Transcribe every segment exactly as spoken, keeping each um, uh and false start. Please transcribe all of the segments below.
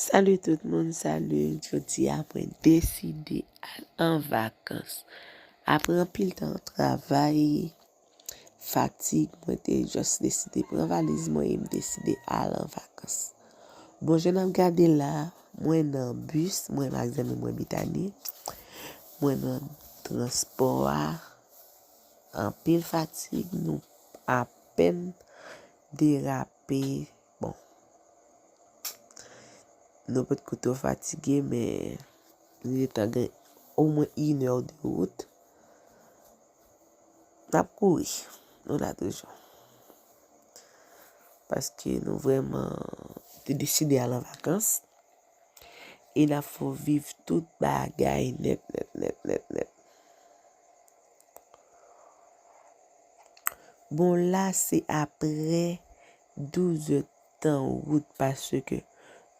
Salut tout moun, salut. Jodi a mwen deside al an vakans. Apre anpil tan travay, fatig, mwen te just deside pran valiz mwen e m deside al an vakans. Bon, jan n ap gade la, mwen nan bis, mwen ak zanmi mwen Bethany. Mwen nan transpò a, anpil fatig, nou apèn derape. Bon, nou potko twò fatige, men nou gentan gen omwen inè de wout. N ap kouri, nou la toujou. Paske nou vrèman te deside al an vakans. E n ap fè w viv tout bagay nèt, nèt, nèt, nèt, nèt. Bon, la, se apre douz è tan wout, paske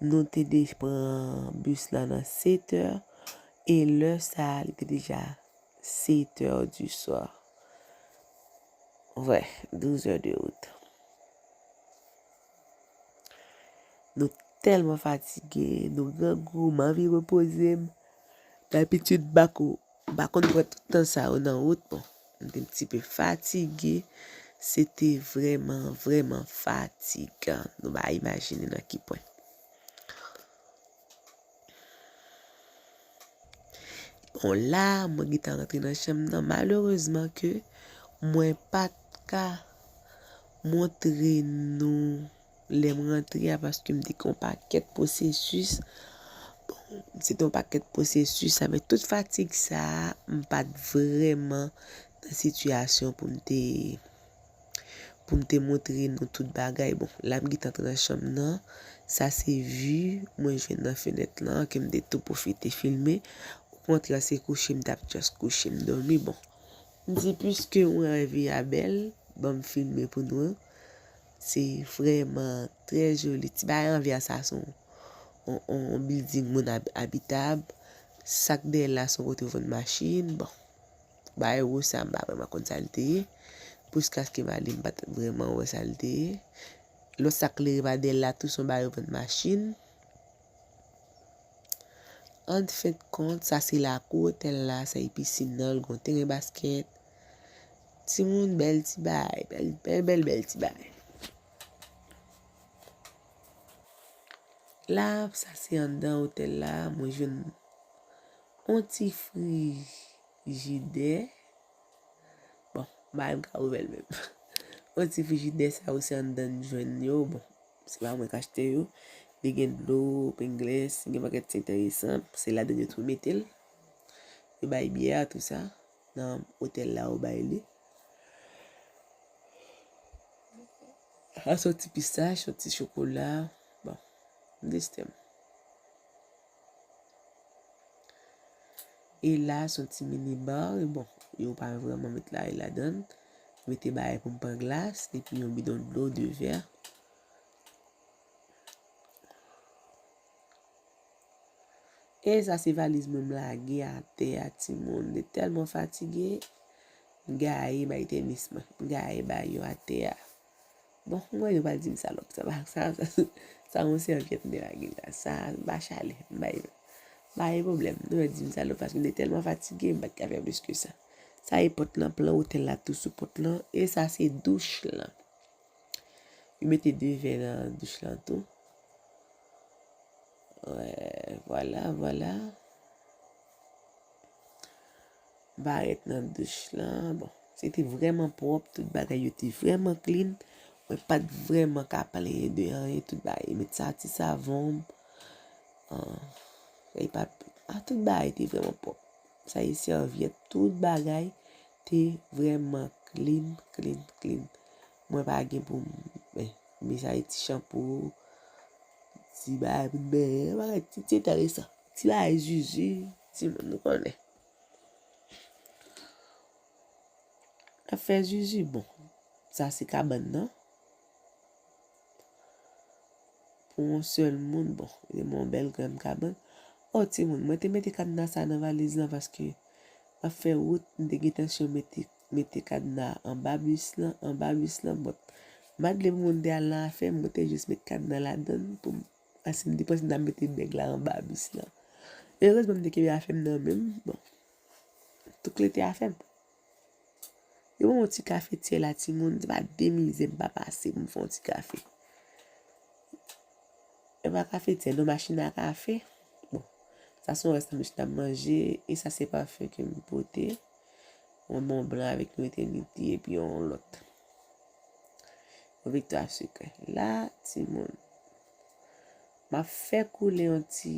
nou te de pran bis la nan sèt è, e lè sa a, li te deja sèt è di swa. Vre, douz è de wout. Nou tèlman fatige, nou grangou, m anvi repoze m. Dabitid, m pa ko-, m pa konn pran tout tan sa yo nan wout. Bon, m te yon ti pe fatige. Se te vrèman, vrèman fatigan. Nou pa imajine nan ki pwen. Bon, la, mwen gentan rantre nan chanm nan. Malerezman ke mwen pa t ka montre nou lè m rantre a, paske m te gen yon pakèt pwosesis. Bon, se te yon pakèt pwosesis, avèk tout fatig sa a, m pa t vrèman nan sitiyasyon pou m te, pou m te montre nou tout bagay. Bon, la m gentan antre nan chanm nan. Sa se vi mwen jwenn nan fenèt lan, ke m te tou pwofite filme. Okontrè, se kouche m t ap just kouche, m dòmi. Bon, m di, piske mwen reve a bèl, ban m filme pou nou. Se vrèman trè joli. Ti bagay anvè a, sa se yon, yon, yon, yon bilding moun ab-, abitab. Sa k dèyè l la, se yon kote yo vann machin. Bon, bagay wo sa, m pa vrèman konn sa l te ye. Jiskaske m ale, m pa t vrèman wè sa l te ye. Lòt sa k klere pa dèyè l la tou, se yon bagay yo vann machin. An fen de kont, sa se lakou otèl la, sa e pisin nan, l gen yon teren baskèt. Timoun, bèl ti bagay, bèl, bèl, bèl, bèl ti bagay. La, sa se anndan otèl la, mwen jwenn yon ti frijidè. Bon, m pa menm ka ouvè l menm. Yon ti frijidè sa yo se anndan n jwenn yo. Bon, se pa mwen k achte yo. Li gen dlo, pengles, gen pakèt ti enteresan. Se ladann yo tou mete l. Yo bay byè, tou sa. Nan otèl la, yo bay li. Sa se yon ti pistach, yon ti chokola. Bon, m teste m. E la, se yon ti mini bar, e bon, yo pa vrèman met lari ladann. Mete bagay pou m pran glas, epi yon bidon dlo, de vè. E sa se valiz mwen m lage atè a, timoun. M te tèlman fatige, m gaye bay tenis mwen, m gaye bay yo atè a. Bon, m wè yo pral di m salòp. Sa pa, sa, sa, sa yon sèvyèt m te lage la. Sa, m pa chale. M bay, bay pwoblèm. Nou wè di m salòp paske m te tèlman fatige, m pa t ka fè plis ke sa. Sa e pòt lan, plan otèl la tou sou pòt lan. E sa se douch lan. Yo mete de vè nan douch lan tou. Wè, vwala, vwala. Barèt nan douch lan. Bon, se te vrèman pwòp, tout bagay yo te vrèman clean. Mwen pa t vrèman ka plenyen de anyen, tout bagay. Met sa ti savon. Ah, e pa, ah, tout bagay te vrèman pwòp. Sa e sèvyèt, tout bagay te vrèman clean, clean, clean. Mwen pa gen pou m, men, men sa e ti chanpou, ti bagay pou m benyen, bagay ti, ti enteresan. Ti bagay zuzu, timoun nou konnen. N ap fè zuzu, bon. Sa se kabann nan. Pou yon sèl moun, bon, li te yon bèl grann kabann. O, timoun, mwen te mete kadna sa nan valiz lan paske m ap fè wout, m te gen entansyon mete, mete kadna anba bis lan, anba bis lan, but m pa t vle pou moun te al nan afè m, mwen te jis met kadna ladann pou m Paske m te panse m t ap mete bèg la anba bis la. Erezman, m te kenbe afè m nan men m. Bon, tout klete afè m. Yo ban m yon ti kafe tyè la, timoun. Se pa de mizè m pa pase pou m fè yon ti kafe. E pa kafe tyè, non, machin a kafe. Bon, sa se yon rès sandwich n ap manje. E sa se pafen ke m pote. Yon Mont Blanc avèk yon Eternity epi yon lòt. Yon Victoria Secret. La, timoun, m ap fè koule yon ti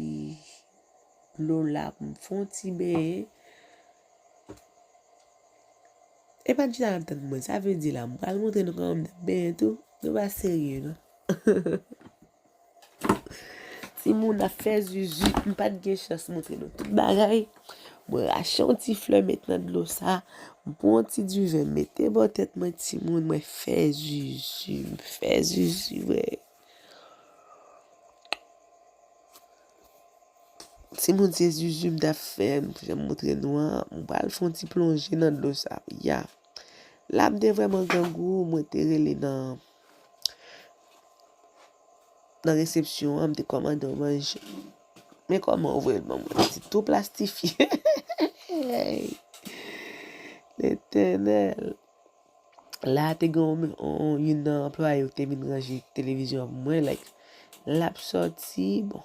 dlo la pou m fè yon ti benyen. E pa chita n ap tann mwen. Sa vle di la, m pral montre nou kòman m t ap benyen tou. Nou pa serye, non. Timoun ap fè zuzu, m pa t gen chans montre nou tout bagay. Mwen rache yon ti flè met nan dlo sa, m pran yon ti diven mete bò tèt mwen, timoun, mwen fè zuzu, m fè zuzu, vre. Timoun, se zuzu m t ap fè, m jan m montre nou an, m pral fè yon ti plonje nan dlo sa, ya. La, m te vrèman grangou, mwen te rele nan nan resepsyon an, m te kòmande yon manje. Men kòman yo voye l ban mwen, li te tou plastifye. Letènèl. La te gen yon, yon, youn nan anplwaye yo te vin ranje televizyon an pou mwen, like, l ap sòti, bon.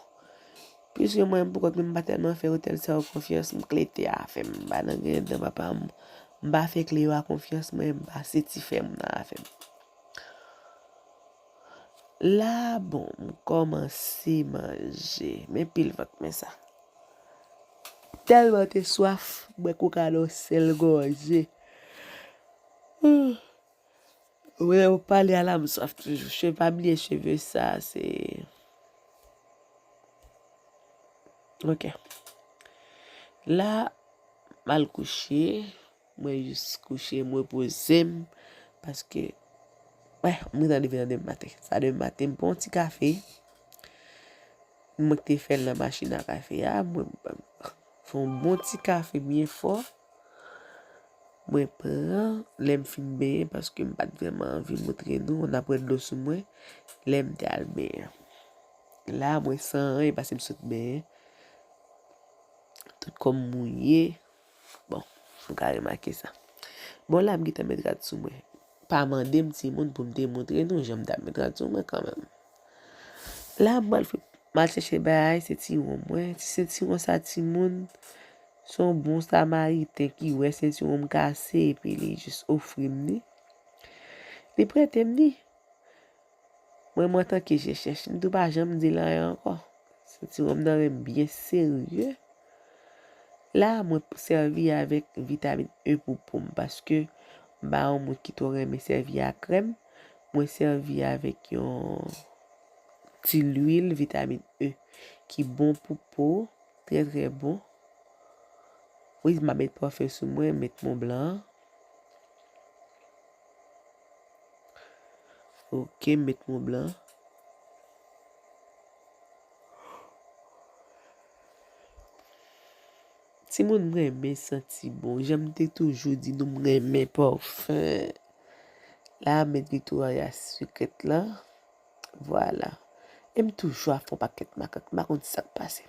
Piske mwen, m pou kont mwen, m pa tèlman fè otèl sa yo konfyans, m klete afè m, m pa nan grenn dan papa m, m pa fè kle yo a konfyans, mwen, m pase ti fè m nan afè m. La, bon, m kòmanse manje. Men pil vant, men sa. Tèlman te swaf, m bwè koka nan yon sèl gòje. Lè w pale a la, m swaf toujou. Cheve, pa bliye cheve sa, se Ok. La, m al kouche. Mwen jis kouche, m repoze m. Paske, wè, m gentan leve nan demen maten. Sa demen maten, m pran yon ti kafe. Mwen ki te fè l nan machin a kafe a. Mwen fè yon bon ti kafe byen fò. Mwen pran, lè m fin benyen, paske m pa t vrèman anvi montre nou, n ap wè dlo sou mwen, lè m te al benyen. La, mwen san anyen, paske m sot benyen. Tout kò m mouye. Bon, nou ka remake sa. Bon, la, m gentan met rad sou mwen. Pa mande m, timoun, pou m te montre nou jan m t ap met rad sou mwen kanmenm. La, m pral fè, m al chèche bagay, sentiwon mwen. Ti sentiwon sa, timoun, se yon bon Samariten ki wè sentiwon m kase, epi li jis ofri m li. Li prete m li. Mwen, mwen tanke je chèch, m tou pa janm di l anyen ankò. Sentiwon m nan renmen byen serye. La, mwen sèvi avèk vitamin E pou po m, paske m pa yon moun ki twò renmen sèvi a krèm. Mwen sèvi avèk yon ti lwil vitamin E ki bon pou po, trè, trè bon. Wi, m ap met pafen sou mwen, met Mont Blanc. Ok, m met Mont Blanc. Timoun, m renmen santi bon. Jan m te toujou di nou, m renmen pafen. La, m met Victoria Secret la. Vwala. E m toujou ap fè yon pakèt makak. M pa konn sa k pase.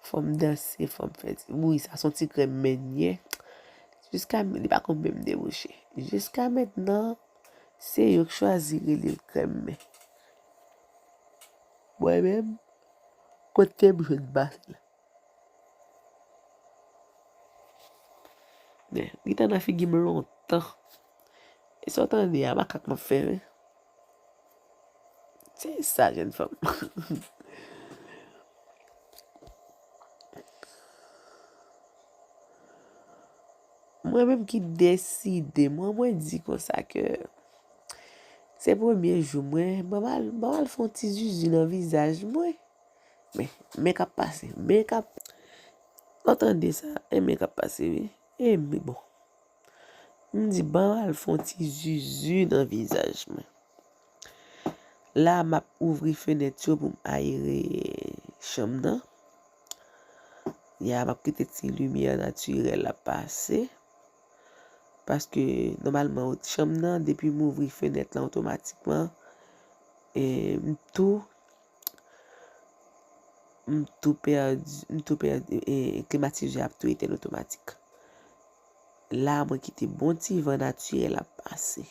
Fò m danse, fò m fè ti, wi, sa se yon ti krèm men n ye. Jiska, li pa konn menm debouche. Jiska mentnan, se yo k chwazi rele l krèm men. Mwen menm, kote m jwenn pase l? Men, li t nan figi m lontan. E sa w tande a, makak m ap fè, wi. Se sa, jèn fanm. Mwen menm ki deside, mwen, mwen di konsa ke se premye jou mwen, ban m al, ban m al fè yon ti zuzu nan vizaj mwen. Men, men k ap pase, men k ap, w tande sa, e men k ap pase, wi. E men, bon. M di, ban m al fè yon ti zuzu nan vizaj mwen. La, m ap ouvri fenèt yo pou m ayere chanm nan. Ya, m ap kite ti limyè natirèl la pase. Paske, nòmalman, chanm nan, depi m ouvri fenèt lan otomatikman, e, m tou, m tou pèdi, m tou pèdi, e, e, klimatizè ap tou etèn otomatik. La, mwen kite bon ti van natirèl ap pase.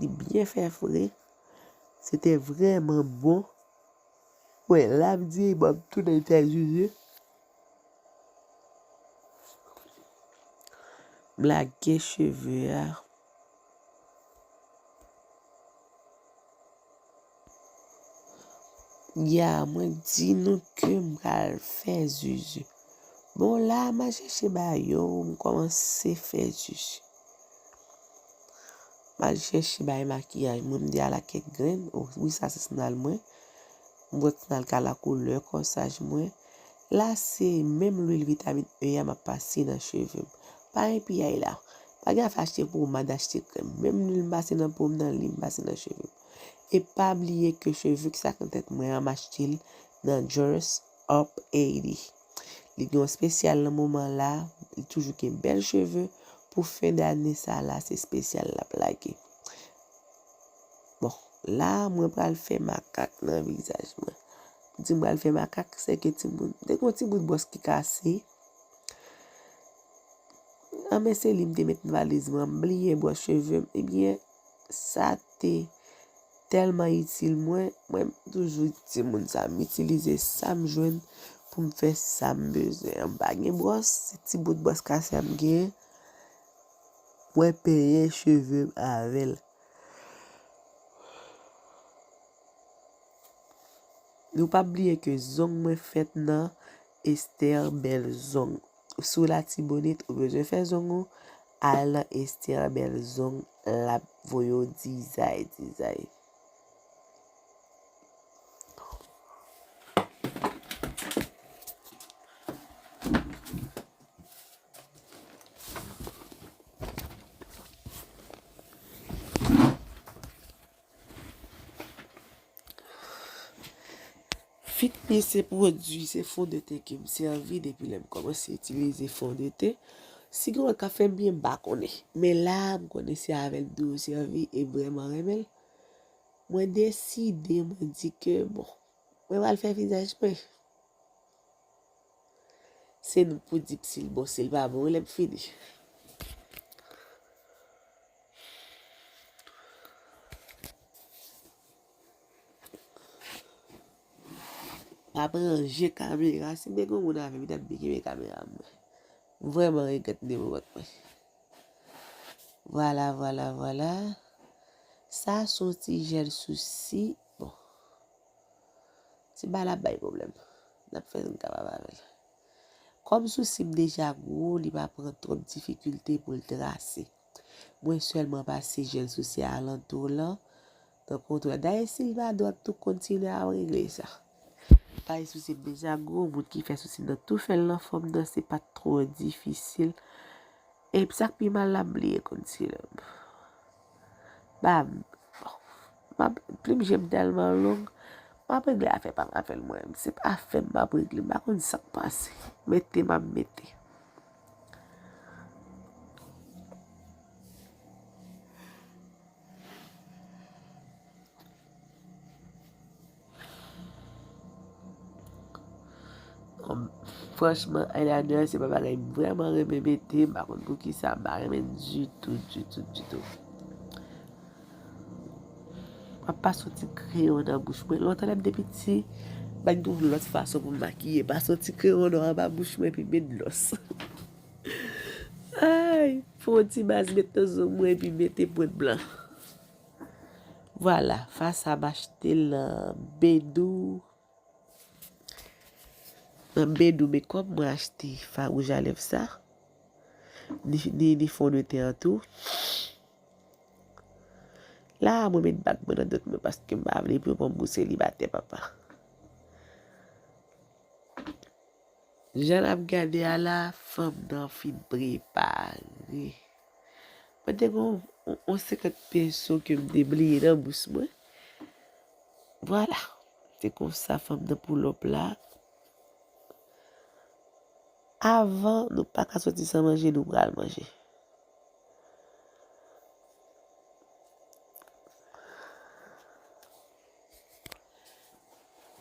Li byen fè fre. Se te vrèman bon. Wè, la m di, bon, m tounen fè zuzu. M lage cheve a. Ya, mwen di nou ke m pral fè zuzu. Bon, la, m al chèche bagay yo, m kòmanse fè zuzu. M al chèche bagay makiyaj mwen, m di ala kèk grenn. O, wi, sa se sandal mwen. M pran sandal ka la koulè kòsaj mwen. La, se menm lwil vitamin E a m ap pase nan cheve m. Pa gen piyay la. Pa gen afè achte pomad, achte krèm. Menm lwil m pase nan po m nan, li m pase nan cheve m. E pa bliye ke cheve ki sa k nan tèt mwen an, m achte l nan Dress Up Haiti. Li gen yon espesyal nan moman la, li toujou gen bèl cheve. Pou fen dane sa la, se espesyal l ap lage. Bon, la, mwen pral fè makak nan vizaj mwen. Di m pral fè makak, se ke timoun, te gen yon ti bout bwòs ki kase. An, men se li m te met nan valiz mwen, m bliye bwòs cheve m. Ebyen, sa te tèlman itil mwen, mwen toujou di timoun sa, m itilize sa m jwenn pou m fè sa m bezwen. M pa gen bwòs, se ti bout bwòs kase a m genyen, mwen penyen cheve m avè l. Nou pa bliye ke zong mwen fèt nan Esther Belle Zong. Si w Latibonit, ou bezwen fè zong ou, al nan Esther Belle Zong, l ap voye w dizay, dizay. Fit mi se pwodui, se fondeten ke m sèvi depi lè m kòmanse itilize fondeten. Si gen lòt k ap fè m byen, m pa konnen. Men la, m konnen se avè l m toujou sèvi e m vrèman renmen l. Mwen deside, mwen di ke, bon, mwen pral fè vizaj mwen. Se nou k pou di si l bon, si l pa bon, lè m fini. M ap ranje kamera. Si m te gen yon moun avè m, li t ap byen kenbe kamera m. Mwen vrèman regrèt m te pran kòt mwen. Vwala, vwala, vwala. Sa se yon ti jèl sousi. Bon. Ti bagay la ap bay pwoblèm. N ap fè sa n kapab avè l. Kòm sousi m deja gwo, li pa pran twòp difikilte pou l trase. Mwen sèlman pase jèl sousi alantou lan. Donk, kontwè. Dayè, si l pa dwat tou, konsilè a regle sa. Paske sousi m deja gwo, moun ki fè sousi m nan tou fè l nan fòm nan, se pa t twò difisil. Epi sa k pi mal la, m bliye konsilè m. Ba, m, m ap, plim je m tèlman long, m ap regle afè pa m, afè l mwen. Se pa afè m m ap regle, m pa konn sa k pase. Mete m ap mete. Franchman, eyeliner se pa bagay m vrèman renmen mete, m pa konn poukisa, m pa renmen l ditou, ditou, ditou. M ap pase yon ti kreyon nan bouch mwen. Lontan lè m te piti, m pa t gen yon lòt fason pou m makiye. Pase yon ti kreyon nwa anba bouch mwen epi met glòs. Ay, fè yon ti baz met nan zo mwen epi mete pwent blan. Vwala, fas a m achte l nan Bedou. Nan Bedou Makeup, mwen achte fard wouj a lèv sa. Ni, ni, ni fondeten an tou. La, mwen met bag mwen nan dwèt mwen paske m pa vle pou yo pran m pou selibatè, papa. Jan n ap gade a la, fanm nan fin prepare. Mwen te gen yon, yon, yon senkant penso ke m te bliye nan bous mwen. Vwala. Se konsa fanm nan pull up la. Avan, nou pa ka soti san manje, nou pral manje.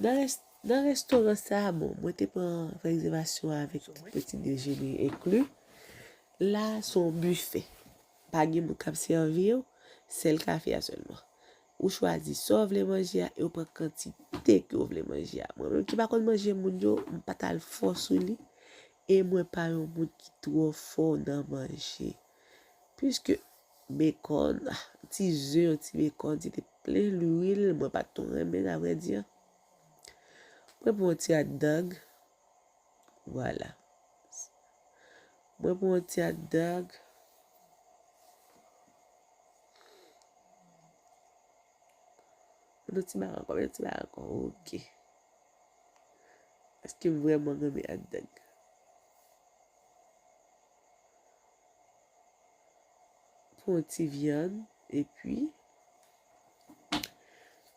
Nan rès Nan restoran sa, bon, mwen te pran rezèvasyon avèk ti peti dejene enkli. La, se yon bifè. Pa gen moun k ap sèvi w, sèl kafe a sèlman. Ou chwazi sa w vle manje a e w pran kantite ke w vle manje a. Mwen menm ki pa konn manje moun yo, m pa t al fò sou li. E mwen pa yon moun ki twò fò nan manje. Piske bekòn, ah, ti ze, yon ti bekòn, se te plen lwil, mwen pa t twò renmen, a vrè di. Mwen pran yon ti hot dog. Vwala. Mwen pran yon ti hot dog. Mwen yon ti bagay ankò, mwen yon ti bagay ankò. Ok. Paske m vrèman renmen hot dog. Pran yon ti vyann, epi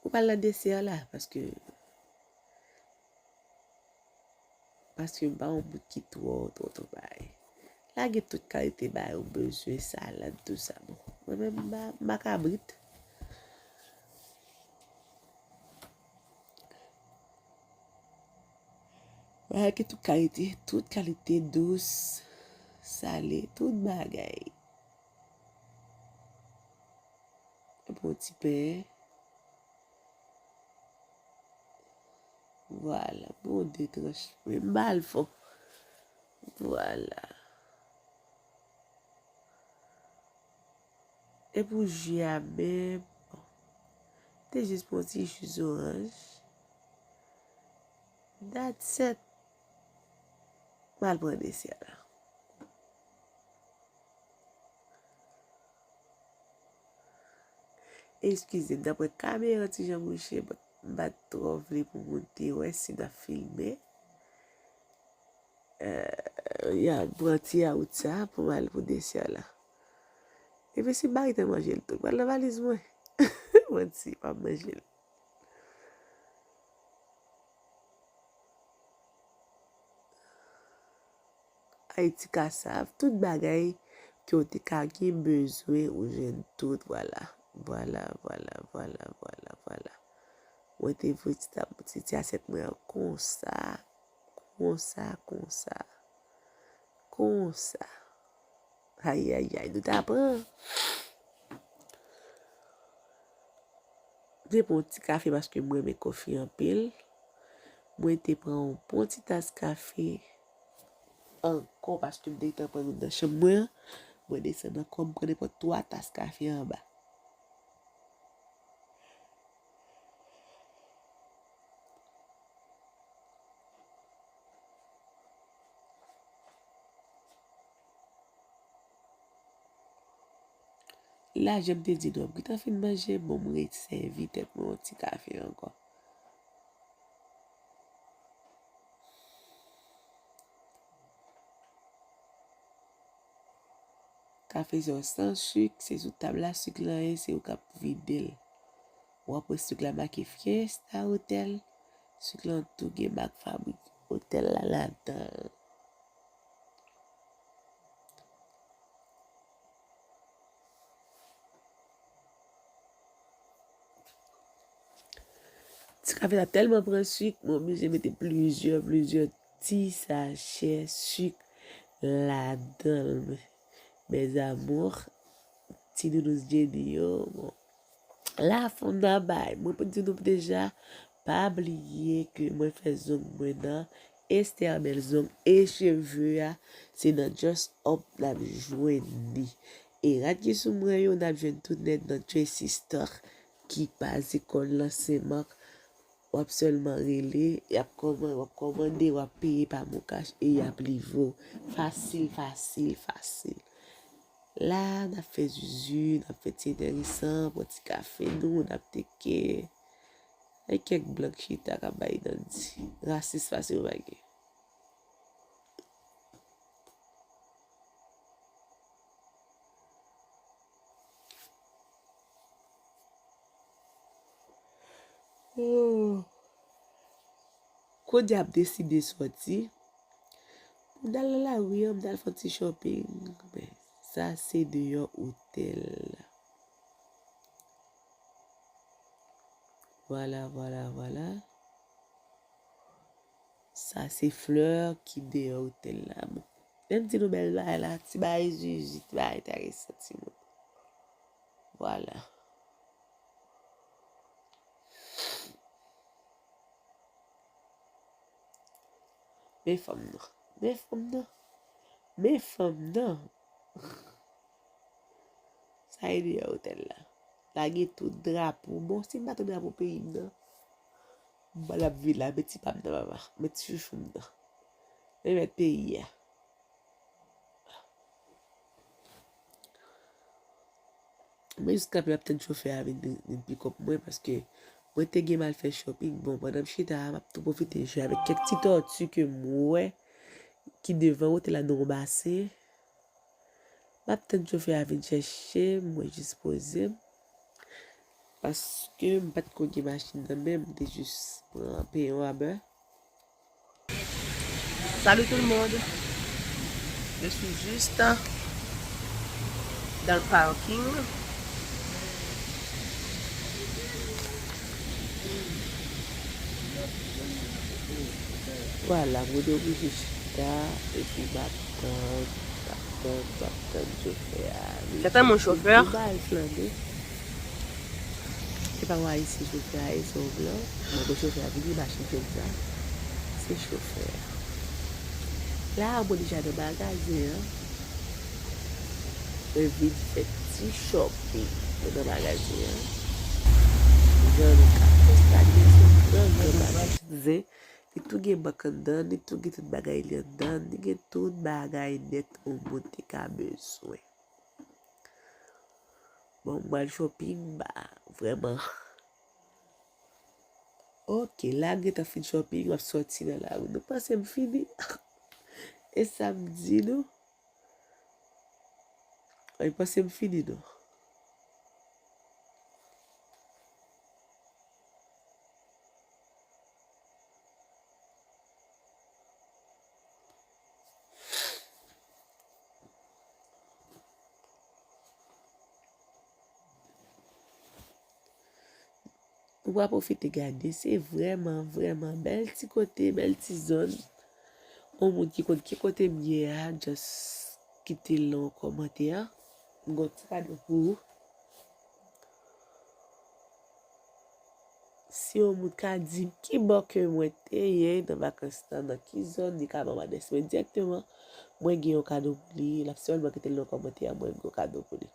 ou pral nan desè la, paske Paske m pa yon moun ki twò, twò, twò bay. La gen tout kalite bagay ou bezwen, salad, tout sa. Bon, mwen menm, m pa, m pa kabrit. Bagay gen tout kalite, tout kalite dous, sale, tout bagay. Bon, ti pen. Vwala, bon, de tranch. Men m ba l fò. Vwala. E pou ji a menm, bon, te jis pran ti ji zoranj. That's it. M al pran desè la. Eskize m, daprè kamera ti jan bouche, m pa t twò vle pou moun te wè si n ap filme. Eh, ya, m pran ti yawout sa pou m al pou desè la. Epi si m pa gentan manje l tou, l pral nan valiz mwen. Manti, m ap manje l. Ay, ti kasav, tout bagay ke w te ka gen bezwen, ou jwenn tout, vwala. Vwala, vwala, vwala, vwala, vwala. Mwen te voye ti tab, ti, ti asyèt mwen an konsa, konsa, konsa, konsa. Ayayay, nou ta pran. M te pran yon ti kafe paske m renmen kofi anpil. Mwen te pran yon bon ti tas kafe ankò paske m te gentan pran youn nan chanm mwen an. Mwen desann ankò, m pran nenpòt twa tas kafe anba. La, jan m te di nou, m gentan fin manje, bon, m resèvi tèt mwen yon ti kafe ankò. Kafe sa yo san sik, se sou tab la sik lan ye, se ou k ap vide l. W ap wè sik la make Fiesta Hotel, sik lan tou gen mak fabrik otèl la ladan l. Ti kafe la tèlman pran sik, mwen oblije mete plizyè, plizyè ti sachè sik ladan l. Mes amours, ti nounous Jenny yo, bon. La fon nan bay. Mwen pou di nou deja, pa bliye ke mwen fè zong mwen nan Esther Belle Zong e cheve a, se nan Just Up n ap jwenn li. E rad ki sou mwen yo, n ap jwenn tout nèt nan Tracy Stock ki pa zikòn lan Senmak. W ap sèlman rele, y ap kòman-, w ap kòmande, w ap peye pa MonCash e y ap livre w. Fasil, fasil, fasil. La, n ap fè zuzu, n ap fè ti enteresan, pran ti kafe nou, n ap teke. E kèk blan k chita k ap bay dandi. Rasis fasil pa gen. Oh. Kounye a m deside sòti. M t al nan lari an, m t al fè ti shopping. Men, sa se deyò otèl la. Vwala, vwala, vwala. Sa se flè ki deyò otèl la. Bon, menm si nou bèl bagay la, ti bagay zizi, ti bagay enteresan, timoun. Vwala. Men fanm nan. Men fanm nan. Men fanm nan. Sa e deyò otèl la. Lage tout drapo. Bon, si m pa t drapo peyi m nan, m pa t ap viv la. Men ti pa m nan, papa. Men ti chouchou m nan. Men mèt peyi a. Mwen jis kanpe m ap tann chofè a vin, vin pikòp mwen, paske mwen te gen m al fè shopping. Bon, pandan m chita a, m ap tou pwofite jwe avèk kèk ti tòti ke m wè ki devan otèl la nan yon basen. M ap tann chofè a vin chèche m, mwen jis poze m. Paske m pa t ko gen machin nan men m, m te jis pran peyon a bè. Salut tout le monde. Je suis juste dans le parking. Vwala, mwen te oblije chita, epi m ap tann, m ap tann, m ap tann chofè a. Li Chata, mon chofè. Li bay flanbe. Se pa yon ayisyen chofè a ye, se yon blan. Mwen, bon, chofè a vini, machin jwenn sa. Se chofè a. La, mwen deja nan magazen an. Mwen vin fè ti shopping mwen nan magazen an. Jan nou ka konstate, se yon gran, gran magazen. Li tou gen bank anndan, li tou gen tout bagay li anndan, li gen tout bagay nèt yon moun te ka bezwen. Bon, m pral shopping, ba, vrèman. Ok, la, m gentan fin shopping, m ap sòti nan lari. Nou panse m fini? E sa m di nou? Ay, panse m fini, non? Ou va pwofite gade. Se vrèman, vrèman bèl ti kote, bèl ti zòn. Yon moun ki konn ki kote m ye a, just kite l nan yon kòmantè. M gon ti kado pou ou. Si yon moun ka di m ki bò ke mwen te ye nan vakans lan, nan ki zòn, li ka ban m adrès mwen dirèkteman. Mwen gen yon kado pou li, l ap sèlman kite l nan kòmantè a, mwen gen yon kado pou li.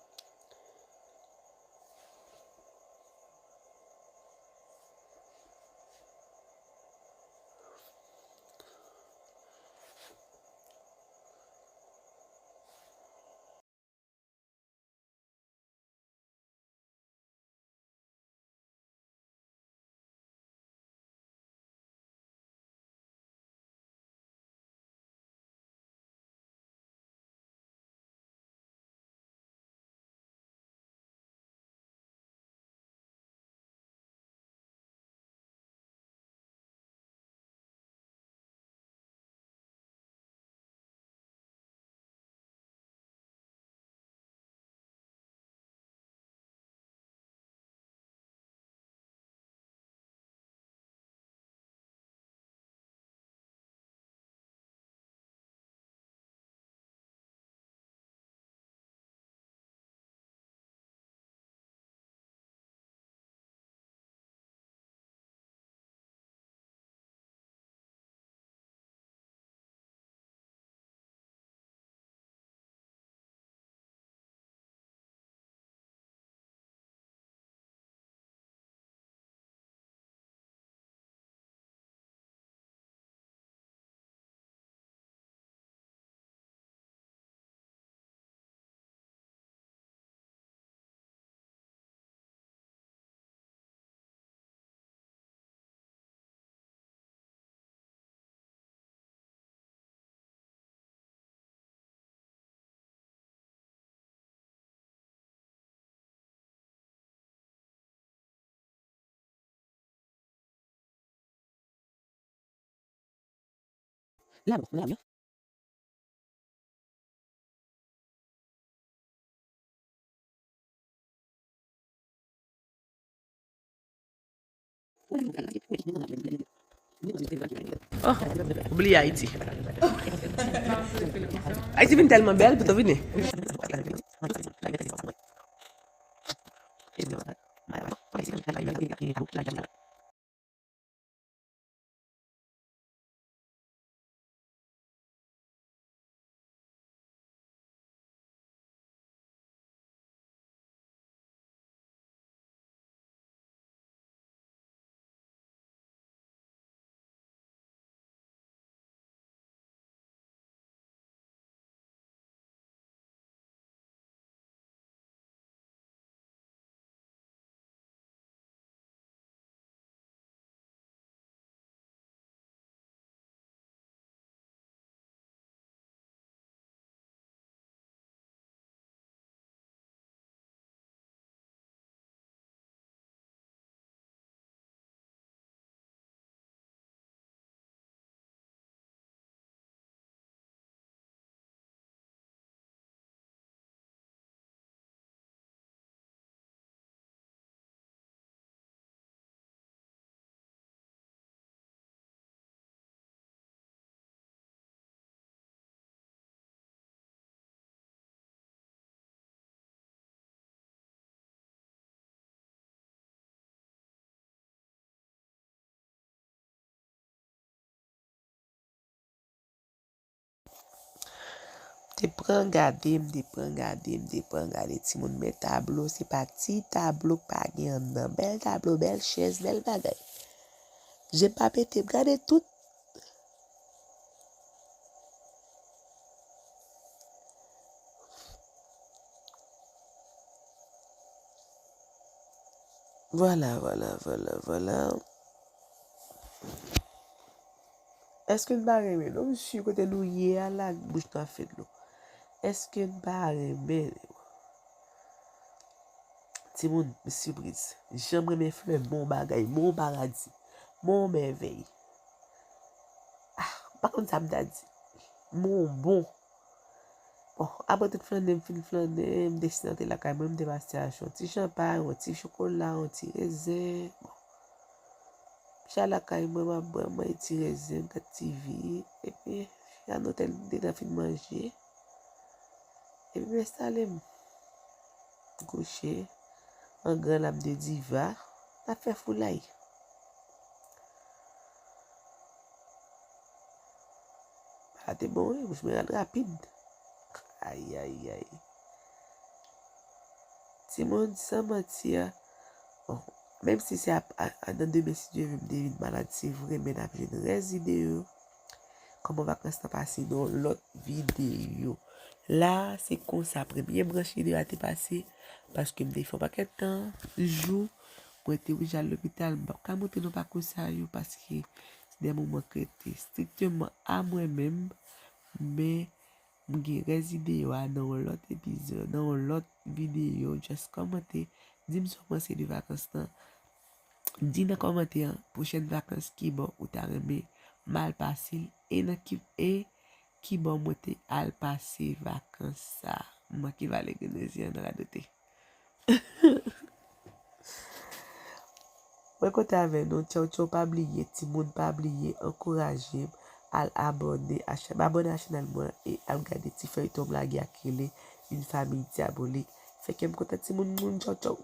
Oh, ou bliye Ayiti. Ayiti vin tèlman bèl, pito vini. M te pran gade, m te pran gade, m te pran gade timoun, men tablo, se pa ti tablo k pa gen anndan. Bèl tablo, bèl chèz, bèl bagay. Je m pa pete, m gade tout. Vwala, vwala, vwala, vwala. Èske n pa renmen? Non, m si kote nou ye a la, bouch nou ap fè dlo. Èske n pa renmen? Timoun, m sipriz. Jan m renmen flè, m on bagay, m on paradi, m on mèvèy. Ah, m pa konn sa m ta di. M on bon. Bon, apre tout flannen m fin flannen, m deside antre lakay mwen, m te pase achte yon ti chanpay, yon ti chokola, yon ti rezen. Bon. M chita lakay mwen, m ap bwè, m manje ti rezen, m gad T V, epi m chita nan otèl, m te fin manje. Epi m enstale m. M kouche, an gran lam de diva, n ap fè foulay. Sa te bon, wi, bouch mwen al rapid. Ay, ay, ay. Timoun, san manti a, bon, menm si se ap, a, a, nan demen, si Dye vle, m te vin malad, se vre, men n ap jwenn rès videyo. Kòman vakans lan pase nan yon lòt videyo. La, se konsa, premye branch videyo a te pase, paske m te fè yon pakèt tan, jou, mwen te oblije al lopital, m p ap ka montre nou pakou sa yo, paske se de moman ki rete estrikteman a mwen menm, men m gen rès videyo a nan yon lòt epizòd, nan yon lòt videyo, just kòmante, di m sa w panse de vakans lan, di nan kòmantè an, pwochèn vakans ki bò ou ta renmen m al pase l, e nan ki, e ki bò mwen te al pase vakans sa. M manke vale grenn rezen an nan radote. Mwen kontan avè nou, tchaw tchaw, pa bliye, timoun, pa bliye, ankouraje m, al abòne a chan-, abòne a chanèl mwen e al gade ti feyton blag la ki rele Une famille diabolique. Fè kè m kontan, timoun, moun, tchaw tchaw.